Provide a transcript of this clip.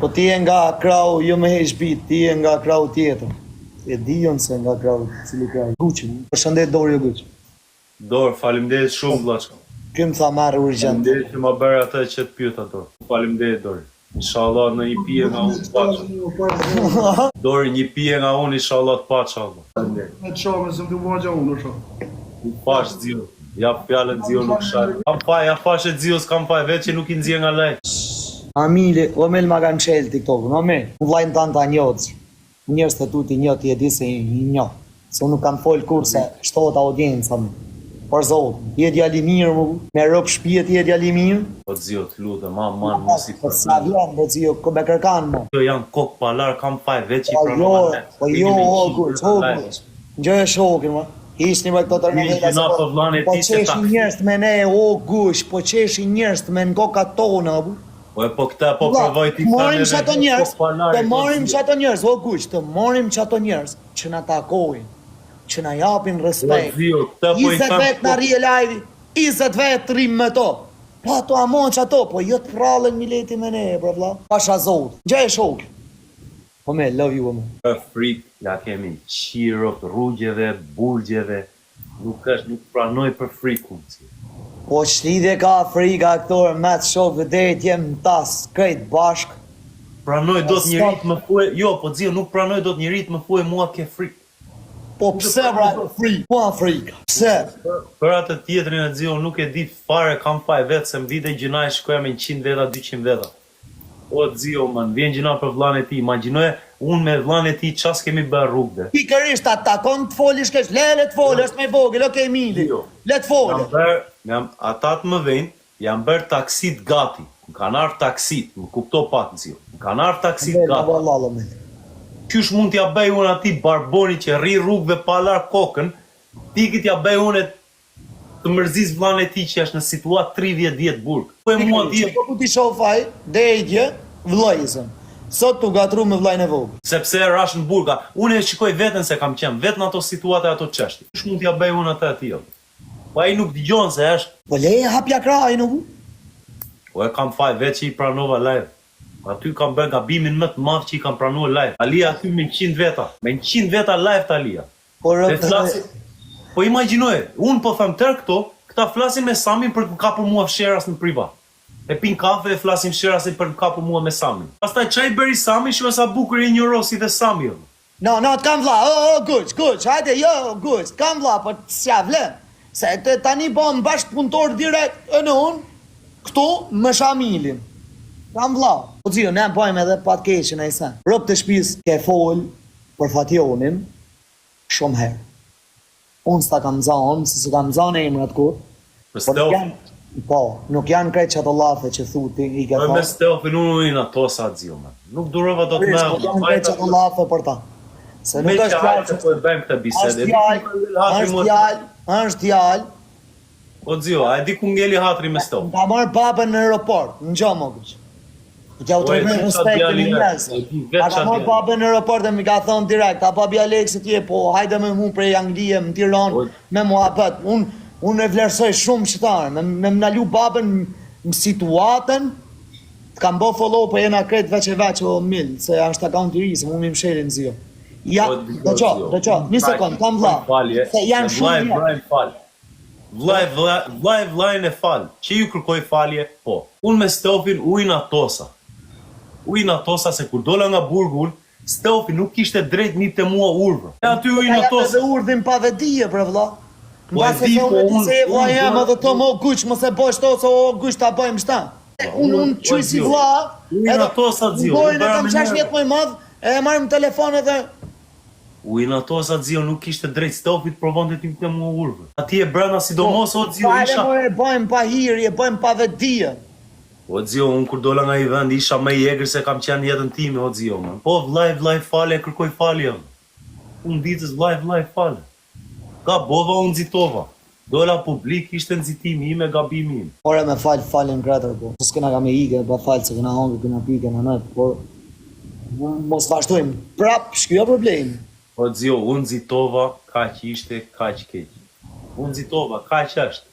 Po ti je nga krahu jo me heq bit, ti je nga krahu tjetër. E di unë se nga krahu, cili krah. Guçin. Përshëndet Dori o Guç. Dor, faleminderit shumë vllaçko. Ky më tha merr urgjent. Faleminderit që ma bëre atë që të pyeta Dor. Faleminderit Dori. Inshallah në një pije nga unë të paça. Dori një pije nga unë inshallah të paça vlla. Faleminderit. Me të shoh, se më të vogja unë, u shoh. U pash Zio. Ja fjalën Zio nuk shaj. Kam faj, ja fashe Zio s'kam faj, veç që nuk i nxjerr nga live. Amili, o Mel ma kanë çel TikTokun, o Mel. Unë vllajin tand ta njoh, Njerëz të tu t'i njoh ti e di se i njoh se unë nuk kam fol kurrë se shtohet audienca më për zotin ti je djalë i mirë më me rob shpie ti je djalë i mirë O Zio të lutem aman mos i po sa vjen po Zio ko me kërkan më. Jo janë kokë pa lar kam faj veç i po pranova jo net po vini jo me o njëqind guç veta o live guç ngjoje shokin më hiqni me këto Vini telenovela se gjynah po për vllanë e po tij se ta qeshin njerëzt me ne o guç po qeshin njerëzt me në kokat tona o Po e po këta po Vlla, provoj ti të tha marrim neve qato veç njerëz, kokë pa të larë i marrim thotë qato njerëz, o Guq, të marrim qato njerëz që na takojnë, që na japin O respekt. Zio, këta po i 20 them vet na kokë. rri live, 20 vet rrim me to. Po ato amon qato, po jo të prallen mileti me ne, bre vlla. Pasha Zot. Gjë e shok. Po me love you o me. Për frikë ja kemi qiro të rrugjeve, burgjeve, Nuk është, nuk pranoj për frikë unë si. Po ç'lidhje ka frika këto me të shokëve deri të jem në tas krejt bashkë. Pranoj dot njeri Stop. të më thuaj, jo po Zio nuk pranoj dot njeri të më thuaj mua ke frikë. Po pse pra frikë? Ku a frika? Pse? Për atë tjetrin e Zio nuk e di fare kam faj vetë se më vinte gjynah e shikoja me 100 veta 200 veta. O Zio më vjen gjynah për vllanë e tij, imagjinoje unë me vllanë e tij ça s'kemi bërë rrugëve. Pikërisht a takon të folish keq, le le të folë, është më i vogël, ok Mili, Zio, le të folë. jam bërë, jam ata të mëdhenj, janë bërë taksit gati, më kanë ardhur taksit, më kupto pak Zio, më kanë ardhur taksit Mel, gati. valla Mel. Qysh mund t'ia bëj unë atij barboni që rri rrugëve pa larë kokën, t'iki t'ia bëj unë Të mërzis vllanë e tij që është në situatë 30 vjet burg. Po e mua Pikërisht, dje. po ku t'i shoh ai deri dje vëllezën. Sot tu ngatërru me vllain e vogël. Sepse rash në burg a. Unë e shikoj veten se kam qenë vetë në ato situata e ato çështje. Qysh mund t'ia bëj unë atë atij o. Po ai nuk dëgjon se është. Po leje hapja krahin o bu. Po e kam faj vetë që i pranova live. Aty kam bërë gabimin më të madh që i kam pranuar live. Alia aty me 100 veta. Me 100 veta live të Alia. Po E flasin. Po imagjinoje, unë po them tërë këto, këta flasin me Samin për të më kapur mua fshehras në privat. E pinë kafe e flasin fshehras për të më kapur mua me Samin. Pastaj ça i bëri Sami, shiko sa bukur e injorosi dhe Sami o. No, no, të kam vlla, o, o, Guq, Guq, hajde, jo, Guq, të kam vlla, po s'ja vlen. Se të tani bëm bashkëpunëtor direkt e në unë, këtu me Shamilin. Kam vlla. Po Zio, ne bëjmë edhe pa të keqen ai sen. Rob të shtëpisë ke fol për Fatjonin shumë herë. Unë s'ta kam nxanë, se s'u kam nxanë emrat kur. Për Po nuk Steofin. janë, po, nuk janë krejt qato llafe që thu ti i ke Po me thonë. Steofin unë u inatosa Zio man. Nuk durova dot Prish, më. po janë krejt qato llafe për ta. Se Me nuk që është hajde fjalë që po e bëjmë këtë bisedë. është E di fjalë, ku më ngel hatri është mua. fjalë, është fjalë. O Zio, a e di ku ngeli hatri me Steofin? Më ka marrë babën në aeroport, në gjo mo kuq. T'ja u Po e tregoj di qa respektin djali e është, njerëzve. e di vetë A qa ka marrë djali. babën në aeroport dhe më ka thonë direkt, a babi Aleksit je, po hajde me mu prej Anglie në Tiranë Po me muhabet. Unë unë e vlerësoj shumë shqiptarën, me me më nalu babën në situatën, të kam bo follow po jena krejt veç e veç o mil, se është account i ri, se mu mi mshelin zio. Ja, po do dëgjo qo, Zio, do qo, unë një kaq, sekond, kam kërkoj vlla, falje, se se janë vllai shumë njerëz. vllain fal. Vllai vlla vllai vllain e fal, që ju kërkoj falje, po. Unë me Steofin u inatosa. U inatosa se kur dola nga burgu unë, Steofi nuk kishte drejt m'jepte mua urdhër. E aty u Ta jap edhe inatosa. urdhrin pa vetëdije bre vlla. Po e Mbase di, se po unë e di unë se je vlla unë jem dola edhe të mo guq mos e bëj shto se o guq ta bëjmë shta. Unë unë O quj si Zio, vlla u edhe inatosa Zio, u gojën e bëra kam me 6 nerva. vjet më i madh e marrim telefon edhe U inatosa Zio nuk kishte drejt Steofi të provonte të m'jepte mua urdhër. Atje brenda Po, sidomos o Zio fare isha more e bëjmë pa hir, e bëjmë pa vetëdije. O Zio unë kur dola nga ai vend isha më i egër se kam qenë në jetën time o Zio man. Po vllai vllai fale kërkoj falje. Fund ditës vllai vllai fale. Gabova u nxitova. Dola publik ishte nxitimi im e gabimi im. Ore me fal falem kretër po s'kena ka me ikë pa fal se kena hongër kena pi kena nejt por mos vazhdojmë prap shkjo problemi. O Zio u nxitova kaq ishte kaq keq u nxitova kaq është.